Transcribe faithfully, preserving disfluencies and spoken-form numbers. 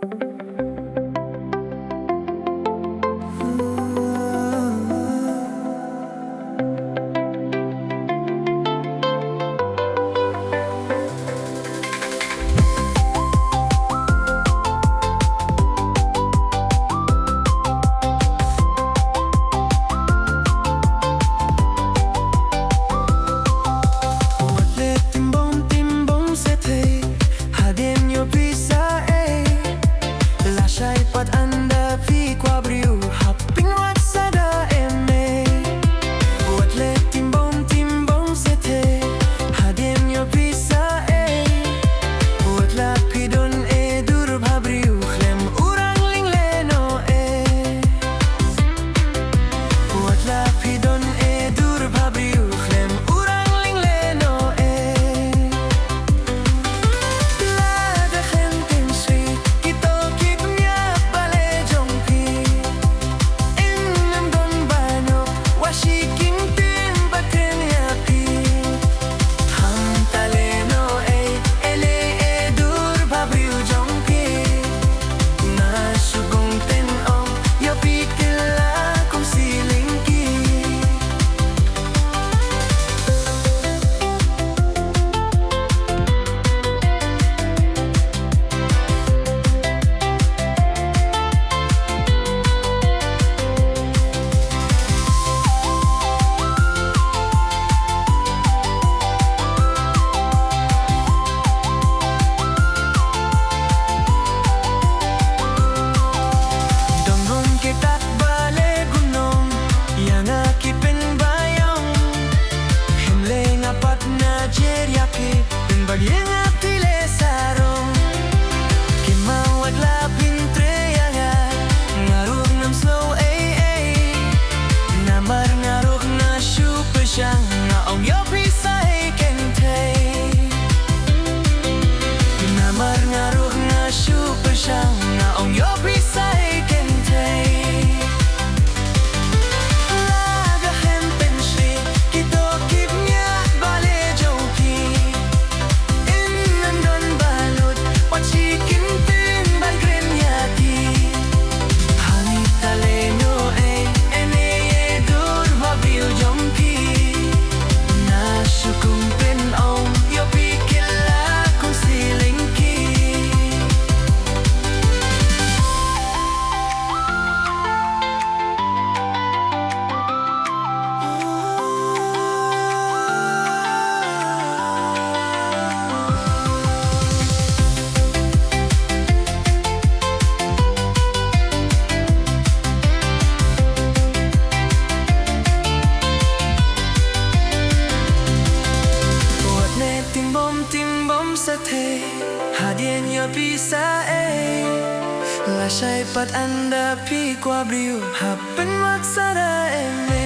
Wat leh timbom timbom shatei, hadien ïoh pisa ei. Lashai pat ynda phi kwah briew, hap pynwad sa da em ei. Wat leh timbom timbom shatei, hadien ïoh pisa ei. Wat la phi don ei dur bha briew, khlem u rang lyngleh noh ei. Wat la phi don ei dur bha briew, khlem u rang lyngleh noh ei. Lada khlem pynshoi kito ki bniat balei jong phi, ym don ba nyngkong, wat shu kyntien ba kren ïa phi. Hangta leh noh ei, ei leh ei dur bha briew jong phi. Nga shu kongpynong ïa phi, kylla kum shilling ki. Don bun kita balei gunong ïa nga ki pynbiang. Hynrei nga pat nga jer ïa ki, pynbiang ïa nga phi leh sarong. Ki mawat la pyntrei ïa nga, nga ruh ngam sngew ei ei. Namar nga ruh nga shu pyrshang, nga ong ïoh pisa ei kynthei. Namar nga ruh nga shu pyrshang, nga ong ïoh pisa ei kynthei. Lada khlem pynshoi kito ki bniat balei jong phi, ym don ba lut, wat shu kyntien ban kren ïa ki. Hangta leh noh ei, ei leh ei dur bha briew jong phi. Nga shu kongpynong ïa phi, kylla kum shilling ki. Wat leh timbom timbom shatei, hadien ïoh pisa ei. Lashai pat ynda phi kwah briew, hap pynwad sa da em.